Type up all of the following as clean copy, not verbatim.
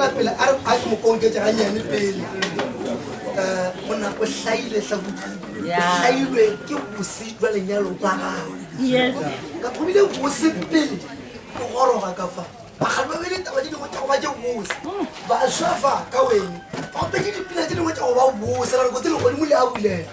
Fela pele a re a ke mo konketše gannyane pele. Eh, monna o hlaile hlakodi. O hlailwe ke bose jwa lenyalo ba gagwe. Yes. Ka thomile bose pele o goroga ka fa. Bagadi ba bele taba tše dingwe tša go ba tše bose. Ba swa fa ka wene. Ba opetše dipina tše dingwe tša go ba bose. Ra re kotsi legodimo le a bulega.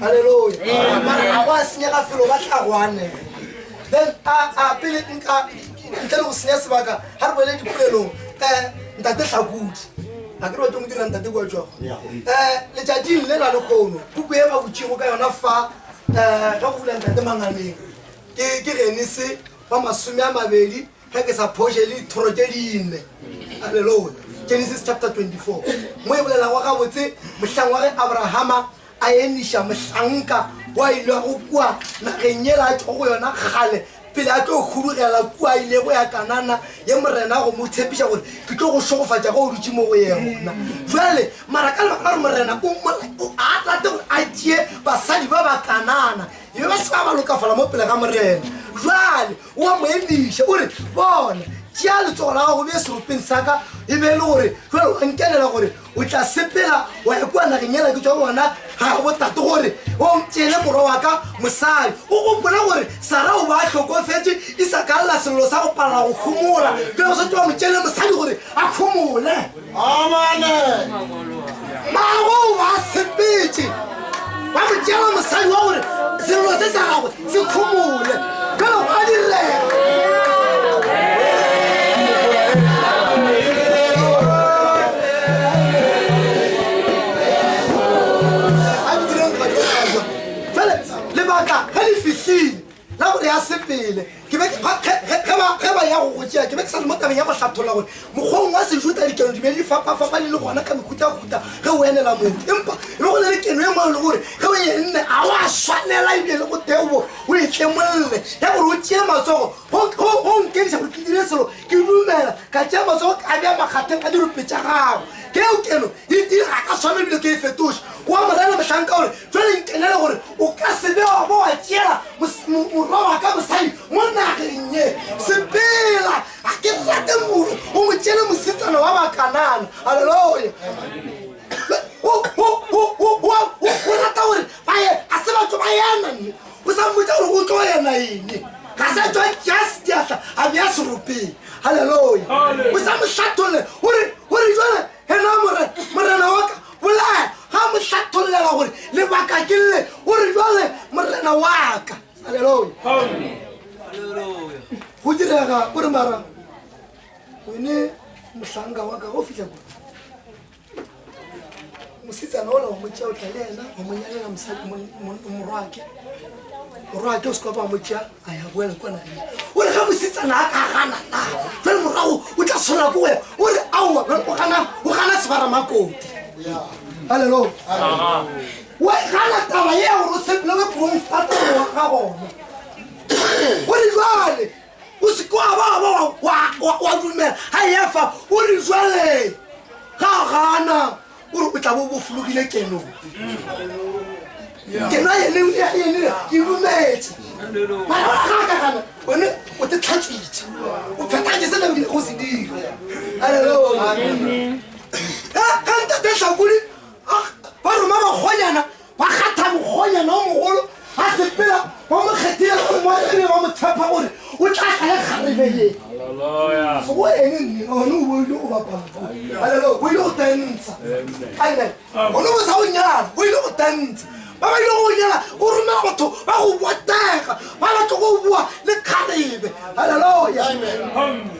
Haleluya. Mara ga go a senyega felo ba tla go anega. Then a a pele nka ntle le go senya sebaka ga re boele dipolelong um ntate hlakodi a ke re batho mo dira ntate kua tswago um letšatšing le la lekgono puku e ba botšego ka yona fa um ge go bula ntate manganeng ke ke genese wa 20 ge ke sa phoše le dithoro tše dinne aleloya genesis chapter 24 mo e bolelago gabotse mohlang wa ge abrahama a eniša mohlanka wa ilego kua nageng yela a tšwago go yona kgale pele a tlo hudugela kua a ilego ya Kanana, ye Morena a go mo tshepiša gore ke tlo go šegofatša ge o dutše mo go yona. Jwale mara ka lebaka la gore Morena o o a rate gore a tšee basadi ba ba Kanana, e be ba se ba ba lokafala mo pele ga Morena. Jwale o a mo emiša o re, Bona, tšea letsogo la gago o bee seropeng sa ka, e be e le gore jwale wa nkenela gore O tla sepela wa ya kua nageng yela ke tšwa gona ga botate gore o ntšeele morwa wa ka mosadi. O gopole gore Sara o ba a hlokofetše, Isaka a lla sello sa go palela go homola. Bjale o swanetše wa mo tšeele mosadi gore a homole. Mmagwe o ba a sepetše, ba mo tšeela mosadi wa gore sello se sa gagwe se homole. Bjale gwa direga. Lebaka ge le fihlile la gore ya sepele ke be ge ba ya go go tšea ke be ke sa le mo tabeng ya go hlatholla gore mokgwong wa sejuta dikeno di be di fapafapane le gona ka mehutahuta ge o enela motho empa e be go na le keno e nngwe e le gore ge o enne a wa swanela ebile le go teo o e tlemolle ya gore o tšee matsogo go nkediša gore ke dire selo ke dumela ka tšea matsogo ka bea makgatheng a dirope tša gago ke eo keno e tile ga ka swana ebile ke e fetoše o a morena mohlanka gore jale nkenele gore o ka se be wa bo wa tšeela morwa wa ka mosadi mo nageng ye sepela ga ke rate moro o mo tšele mosetsana wa bakanana aleloya o rata gore ba ye ga se batho ba ena mme o sa mmotsa gore o tlo ena eng ga se tswa just diatla a bea seropeng halleluja o sa mo hlatholle gore gore jale ena more morena wa ka bolaya ga mo hlathollela gore lebaka ke le gore jale morena wa ka halleluja go direga o re mara wene mohlanka wa ka go fitlha kwa mosetsana ola wa mo tšea o tla le yena wa mo nyalela mosadi morwake morwake o se kwa ba mo tšea a ya boela kwa nageng o re ge mosetsana a ka gana na jale morago o tla tshwanela ke wena o re aowa o gana o gana sebaramakoti halelo wa e gana taba ye ya gore o sepele we kroonstata wa ga gona o re jale o se ke wa ba ba wa dumela ga e fa o re jale ga gana o re o tla bo bofologile kenong keno ene ene ke dumetse mara ga ka gana one o te tlhatswitse o phethagetše se nabile go se dira aleluya ga ntate tlhakodi ba roma bakgonyana Ba kgatha mokgonyana o mogolo, ba sepela ba mo kgethile gore mo ebe ba mo tshepa gore o tla tla le kgarebe ye. Go ene nne one o ile go bapala. Hallelujah. O ile go tantsha. Amen. One o sa o nyala, o ile go tantsha. Ba ba ile go nyala, o romela batho ba go botega, ba batlo go bua le kgarebe. Hallelujah. Amen.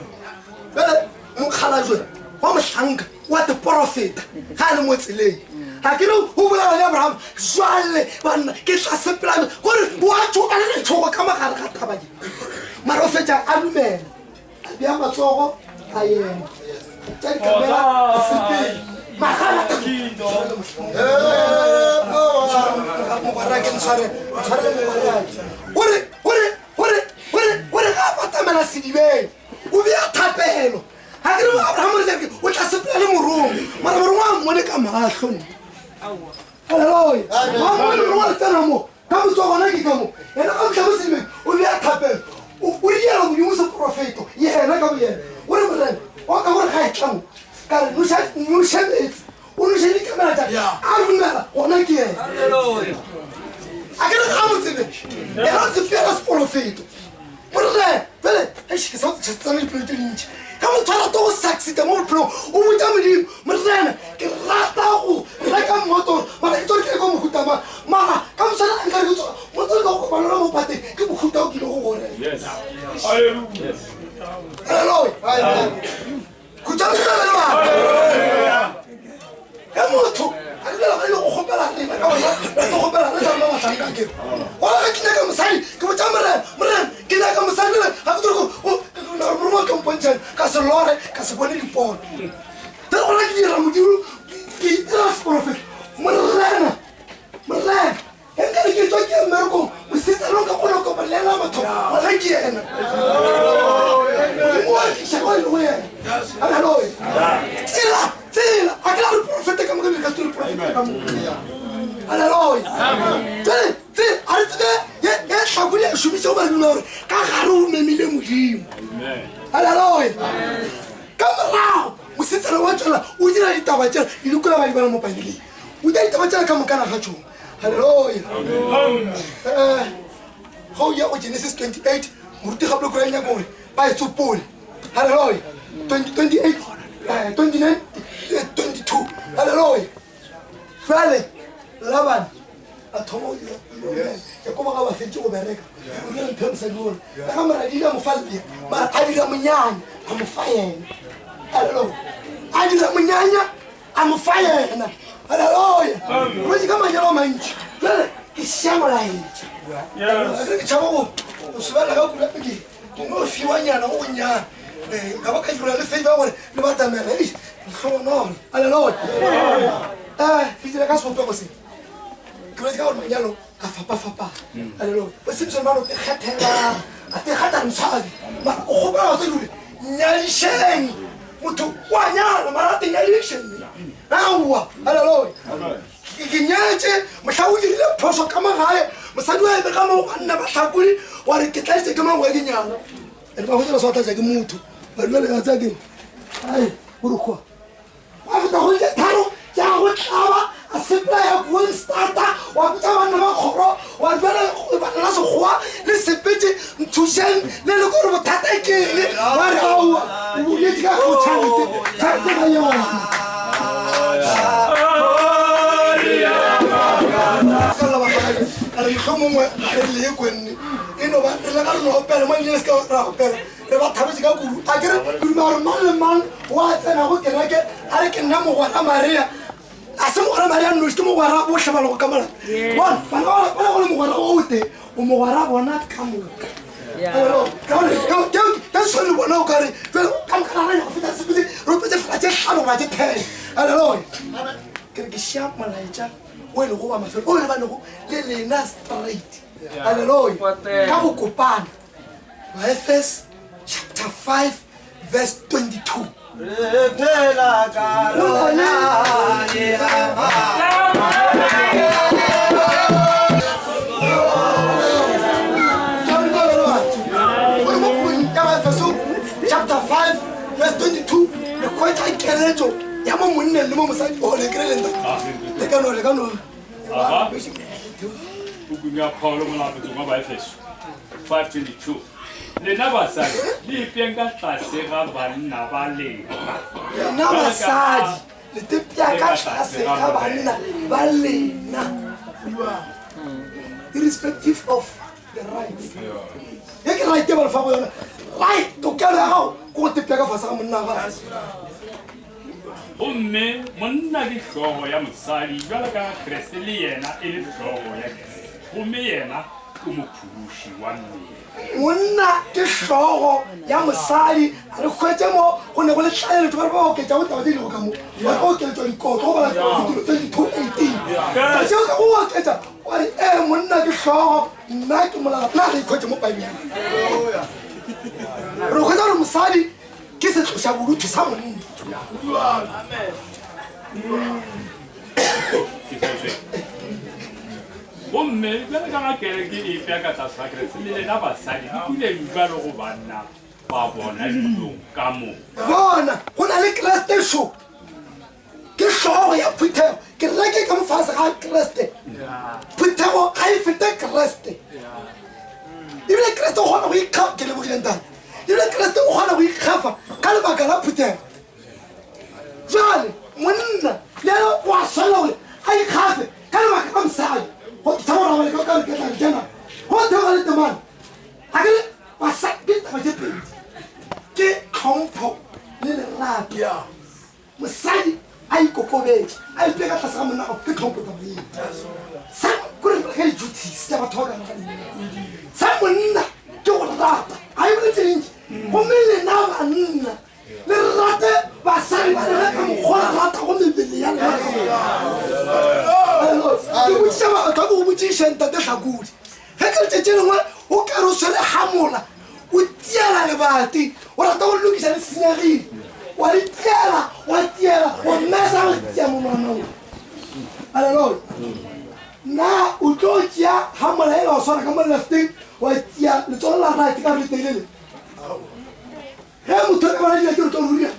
Bjale mokgalajwe wa mohlanka wa te porofeta ga a le mo tseleng ga ke re o bolela le abraham jwale banna ke tla sepelame gore wa tšhoga le letšhogo ka mogare ga taba ye mara o fetša a dumela a bea matsogo a ema tša dikamela a sepele mogwerake ntshware ntshwarele mogwerake gore gore gore gore gore ga a batamela sedibeng o bea thapelo ga ke re abraham re ke o tla sepela le morongwe mara morongwe a mmone ka matlho nne halleluja a mmone morongwe a tsena mo ka motso gona ke ka mo ena ka motlha mo sedibeng o bea thapelo o riela modimo seporofeto yena ka boyena o re morena wa ka gore ga e tla mo Ka re noša noše meetse o noše dikamela tša a dumela gona ke ena. A ke re ga mo tsebe ena o tsepela seporofeto. Morena bjale eish ke sa tsena dipelo tše dintši ka motho a rata go succeeda mo bophelong o botša modimo morena ke rata go reka mmotoro mara ke tsore ke reka mohuta mang mara ka moswana a nkare ke tsoga motoro ka go kopana le mo pateng ke mohuta o kile go go reka halleluja Khutša le le batho. Ge motho a dula ga ile go kgopela rena ka gona re tlo kgopela re sa rena bahlanka ke. Gona ge ke nyaka mosadi ke botša morena, morena ke nyaka mosadi le ga ke tsore ko morongwa ke mpontšhang ka se lore ka se bone dipono. Tse gona ke dira modimo ke itira seporofeta. Morena, morena Ge nka re ke tšwa ke ya mmerekong, mosetsana o ka kgona go kopalela batho gona ke yena. Modimo wa tliša kwa e lego yena. Haleluya. Tsela, tsela. A ke la re profete ka moka, ka se re profete ka moka. Haleluya. Jwale, tsela, a re tsebe ye ye hlakodi a šomiša go ba duma gore ka gare o memile Modimo. Haleluya. Ka morago mosetsana wa tšwela o dira ditaba tšela di dikola ba di bala mo Bibeleng. O dira ditaba tšela ka mokana ga tšona. Haleluya. Eh, ga o ya go Genesis 28, moruti gape le kura nyaka gore ba e tsopole. Haleluya. 28, 29, 22. Haleluya. Jwale Laban a thoma go dira Jakobo ga ba fetše go bereka o dira mphe mosadi ona ka ga moradile a mo fa lepea mara a dira monyanya a mo fa yena. Haleluya. A dira monyanya a mo fa yena aleluya bolwetse ka manyalo a mantši jale ke sia molaetša ke tšhaba go go sobelela ka kula ke ke no fiwanyana go gonnyane um ka ba ka dira le favor gore le batamela e letlhogonolo aleluya um ke dira ka sebopego se ke boletse ka gore manyalo a fapafapana aleluya o simpson ba no te kgethela a te kgetha mosadi mara o kgopela batswadi gore nyadišeng motho wa nyala mara a te nyadiše mme aowa aleluya ke nyetše mohla o dirile phoso ka magae mosadi wa eme ka mo banna ba tlhakodi wa re ke tladitse ke mang wa ke nyala ene ba go sa tlatsa ke motho ba dula le tsa ke ai borokgwa Gwa feta kgwedi tše tharo tša go tlaba, a sepela ya Kroonstad, wa bitša banna ba kgoro, wa re bjale lebaka la Sekgowa le sepetše, nthušeng le le gore bothata ke eng. Wa re aowa, o boletše ka go tšhelete, tšhelete ga yona. Ka la bakgalabje, ka re mohlomongwe ga re le kwenne, e no ba re le ga re no opela mo ebile se ka ra opela. Re ba thabetše ka kudu. A ke re, ke duma gore mang le mang wa tsenago kereke a re ke nna mogwera Maria. A se mogwera Maria nnoši, ke mogwera bohle ba lego ka mo lapeng. Bona, bana ba ba go le mogwera o tee, o mogwera bona ka moka. Ke sone bona o ka re jale ka moka ra go feta sepele re opetse fela tše hlano goba tše ten. Haleluya. Ke re ke šia molaetša o e lego wa mafelo o lebanego le lena straight. Haleluya. Ka go kopana. Baefes chapter 5 verse 22. Chapter 5 verse 22 le hwetša keletšo ya mo monneng le mo mosadi o le kry le ntate le ka no le ka no Pukung ya Paulo molapetsong wa Baefeso 5:22 Lena basadi le ipeng ka tlase ga banna ba lena. Lena basadi le tepea ka tlase ga banna ba lena. Irrespective of the rights. Ye ke right e ba le fa go yona. Right tokelo ya gago ke go tepea ka fase ga monna wa gago. Gomme monna ke hlogo ya mosadi, bjalo ka ge Kriste le yena e le hlogo ya kereke, gomme yena ke mophološi wa mmele. Monna ke hlogo ya mosadi. A re hwetše mo go ne go le tlaleletšo, ba re ba oketša go taba tše di lego ka mo, ba re oketšwa dikotlo go bala ditiro 22:18. Taba tšeo ka go oketša wa re ee, monna ke hlogo, nna ke molala. Na re ikhwetše mo Bibeleng? Re hwetša gore mosadi ke setlošabodutu sa monna. Gomme bjalo ka ga kereke e ipea ka tlase ga Kriste, le lena basadi le duleng bjalo go banna. ba bona dilong ka moka. Bona, go na le Kriste šo. Ke hlogo ya phuthego. Kereke ka mofase ga Kriste. Phuthego ga e fete Kriste. Ebile Kriste o kgona go ikgafa, ke lebogile ntate. Ebile Kriste o kgona go ikgafa ka lebaka la phuthego. Jwale monna le yena o a swanela gore a ikgafe ka lebaka la mosadi. Go theoga rabale ka ka ke tla jana. Go theoga le temana. A ke re basadi ke ditaba tše pedi. Ke tlhompho le lerato. Mosadi a ikokobetše, a ipee ka tlase ga monna gago, ke tlhompho taba eo. Sa kore re ka di-duties tša batho ba ka gare ga Sa monna ke go rata, ga e bolele tše dintši. Gomme lena banna le rate basadi ba lena ka mokgwa le ratago mebele ya lena ka gona. Ke botšiša batho, a ke go botšiše ntate Hlakodi, ge ka letšatši lengwe o ka re o swere hamola o tiela lebati o rata go lokiša le senyegile wa le tiela wa tiela wa mesa go tia monwana o aleloya na o tlo tšea hamola ela wa swara ka mo lefteng wa tia letsogo la right ka re letelele ge motho a ka bona dilo ke re tlo ruria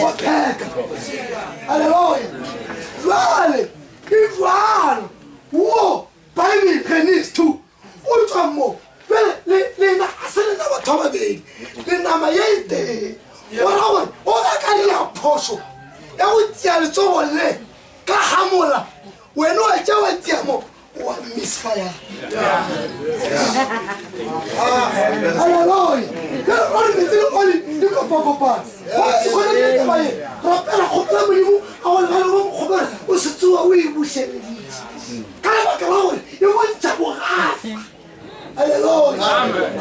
go pheka aleloya jwale ke jwalo wo bible genes 2 O tšwa mo. Bjale, le, lena ga se lena batho ba babedi. Le nama ye e tee. Go ra gore o ka ka dira phošo ya go tia letsogo le ka gamola, wena wa tšea wa tia mo, wa misfire. Haleluya. Bjale o re metsi le oli di kopakopane. Go se kgone le taba ye. Rapela kgopela Modimo a go lebale go mokgopela o se tsoa o e bušeleditše. Ka lebaka la gore e bontšha bogafa. Aleluya.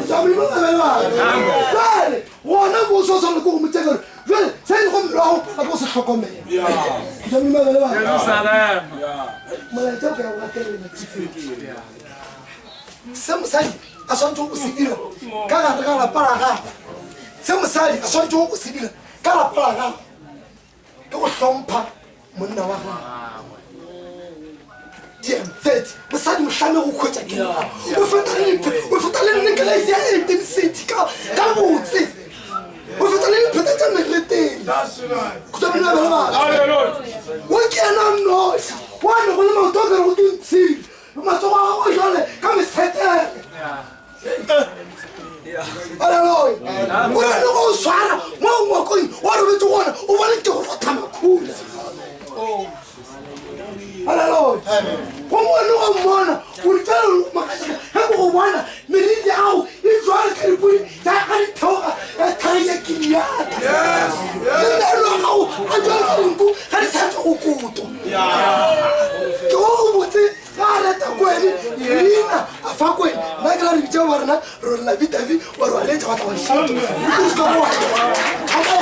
Tša Modimo ba be ba. Jwale gona mo so swana ke go mo tšeka gore jwale se e go mmele wa go pala go se hlokomela. Tša Modimo ba be ba. Molaetša o ka ya go gatelela se mosadi a swanetšego go se dira ka gare ga lapa la gagwe, se mosadi a swanetšego go se dira ka lapa la gagwe ke go hlompha monna wa gagwe. DM30 mosadi mohlame go khwetša ke o feta le o feta le necklace ya 18 city ka ka botse o feta le dipheta tša mereteng go tswa bana ba ba o ke ena noši wa ne go le maoto a kare go ke ntshile matsogo a gagwe jale ka mesetere aleloya o na le go swara mo ngwakong wa robetse gona o bone ke go rotha makhula aleloya go mone go mmona o ritšale makasaka ge go go bona meriri ya gago e jwale ka dipodi tša ga di theoga ya thare ya kiliata le meno a gago a jwale ka dinku ga di sa tšwa go kotwa ke go go botse Ga a reta kwene leina a fa kwene nna ke la re bitša ba rena re re labi dabi wa re wa letša wa tla wa šito o se ka wa thoma